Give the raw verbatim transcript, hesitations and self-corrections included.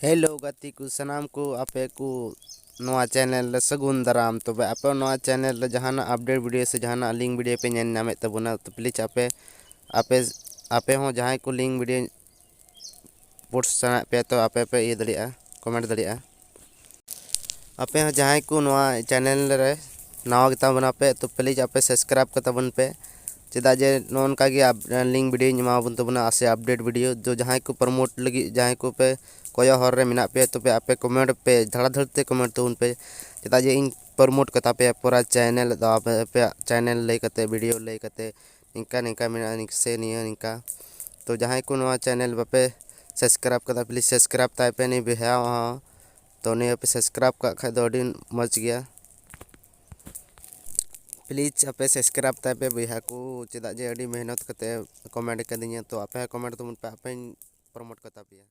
Hello ᱜᱟᱛᱮ ᱠᱚ, ᱥᱟᱱᱟᱢ ᱠᱚ ᱟᱯᱮ ᱠᱚ ᱱᱚᱣᱟ ᱪᱮᱱᱮᱞ ᱨᱮ ᱥᱟᱹᱜᱩᱱ ᱫᱟᱨᱟᱢ᱾ ᱛᱚᱵᱮ ᱟᱯᱮ ᱱᱚᱣᱟ ᱪᱮᱱᱮᱞ ᱨᱮ ᱡᱟᱦᱟᱱᱟᱜ ᱟᱯᱰᱮᱴ ᱵᱷᱤᱰᱤᱭᱳ ᱥᱮ ᱡᱟᱦᱟᱱᱟᱜ ᱞᱤᱝᱠ ᱵᱷᱤᱰᱤᱭᱳ ᱯᱮ ᱧᱮᱞ ᱧᱟᱢᱮᱫ ᱛᱟᱵᱚᱱᱟ, ᱛᱚ ᱯᱞᱤᱡᱽ ᱟᱯᱮ ᱟᱯᱮ ᱟᱯᱮ ᱦᱚᱸ ᱡᱟᱦᱟᱸᱭ ᱠᱚ ᱞᱤᱝᱠ ᱵᱷᱤᱰᱤᱭᱳ ᱯᱳᱥᱴ ᱥᱟᱱᱟᱭᱮᱫ ᱯᱮᱭᱟ, ᱛᱚ ᱟᱯᱮ ᱯᱮ ᱤᱭᱟᱹ ᱫᱟᱲᱮᱭᱟᱜᱼᱟ, ᱠᱚᱢᱮᱱᱴ ᱫᱟᱲᱮᱭᱟᱜᱼᱟ᱾ ᱟᱯᱮ ᱦᱚᱸ ᱡᱟᱦᱟᱸᱭ ᱠᱚ ᱱᱚᱣᱟ ᱪᱮᱱᱮᱞ ᱨᱮ ᱱᱟᱣᱟ ᱜᱮᱛᱟ ᱵᱚᱱᱟ ᱯᱮ, ᱛᱚ ᱯᱞᱤᱡᱽ ᱟᱯᱮ ᱥᱟᱵᱥᱠᱨᱟᱭᱤᱵᱽ ᱠᱟᱛᱟ ᱵᱚᱱ ᱯᱮ᱾ ᱪᱮᱫᱟᱜ ᱡᱮ ᱱᱚᱜᱼᱚ ᱱᱚᱝᱠᱟ ᱜᱮ ᱟᱯ-, ᱞᱤᱝᱠ ᱵᱷᱤᱰᱤᱭᱳᱧ ᱮᱢᱟ ᱵᱚᱱ ᱛᱟᱵᱚᱱᱟ, ᱥᱮ ᱟᱯᱰᱮᱴ ᱵᱷᱤᱰᱤᱭᱳ᱾ ᱛᱚ ᱡᱟᱦᱟᱸᱭ ᱠᱚ ᱯᱨᱚᱢᱳᱴ ᱞᱟᱹᱜᱤᱫ, ᱡᱟᱦᱟᱸᱭ ᱠᱚ ᱯᱮ ᱠᱚᱭᱚᱜ ᱦᱚᱨ ᱨᱮ ᱢᱮᱱᱟᱜ ᱯᱮᱭᱟ, ᱛᱚᱵᱮ ᱟᱯᱮ ᱠᱚᱢᱮᱱᱴ ᱯᱮ, ᱫᱷᱟᱲᱟᱫᱷᱟᱲ ᱛᱮ ᱠᱚᱢᱮᱱᱴ ᱛᱟᱵᱚᱱ ᱯᱮ᱾ ᱪᱮᱫᱟᱜ ᱡᱮ ᱤᱧ ᱯᱨᱚᱢᱳᱴ ᱠᱟᱛᱟ ᱯᱮᱭᱟ ᱯᱩᱨᱟ ᱪᱮᱱᱮᱞ ᱫᱚ, ᱟᱯᱮ ᱟᱯᱮᱭᱟᱜ ᱪᱮᱱᱮᱞ ᱞᱟᱹᱭ ᱠᱟᱛᱮ, ᱵᱷᱤᱰᱤᱭᱳ ᱞᱟᱹᱭ ᱠᱟᱛᱮ, ᱱᱤᱝᱠᱟ ᱱᱤᱝᱠᱟ ᱢᱮᱱᱟᱜᱼᱟ, ᱱᱤᱝᱠᱟ ᱥᱮ ᱱᱤᱭᱟᱹ ᱱᱤᱝᱠᱟ᱾ ᱛᱚ ᱡᱟᱦᱟᱸᱭ ᱠᱚ ᱱᱚᱣᱟ ᱪᱮᱱᱮᱞ ᱵᱟᱯᱮ ᱥᱟᱵᱥᱠᱨᱟᱭᱤᱵᱽ ᱠᱟᱫᱟ, ᱯᱞᱤᱡᱽ ᱥᱟᱵᱥᱠᱨᱟᱭᱤᱵᱽ ᱛᱟᱭ ᱯᱮ ᱱᱤᱭᱟᱹ ᱵᱚᱭᱦᱟ ᱦᱚᱸ᱾ ᱛᱚ ᱱᱤᱭᱟᱹ ᱯᱮ ᱥᱟᱵᱥᱠᱨᱟᱭᱤᱵᱽ ᱠᱟᱜ ᱠᱷᱟᱡ ᱫᱚ ᱟᱹᱰᱤ ᱢᱚᱡᱽ ᱜᱮᱭᱟ᱾ ᱯᱞᱤᱡᱽ ᱟᱯᱮ ᱥᱟᱵᱥᱠᱨᱟᱭᱤᱵᱽ ᱛᱟᱭ ᱯᱮ ᱵᱚᱭᱦᱟ ᱠᱚ, ᱪᱮᱫᱟᱜ ᱡᱮ ᱟᱹᱰᱤ ᱢᱮᱦᱱᱚᱛ ᱠᱟᱛᱮ ᱠᱚᱢᱮᱱᱴ ᱠᱟᱫᱤᱧᱟ᱾ ᱛᱚ ᱟᱯᱮ ᱦᱚᱸ ᱠᱚᱢᱮᱱᱴ ᱛᱟᱵᱚᱱ ᱯᱮ, ᱟᱯᱮᱧ ᱯᱨᱚᱢᱳᱴ ᱠᱟᱛᱟ ᱯᱮᱭᱟ᱾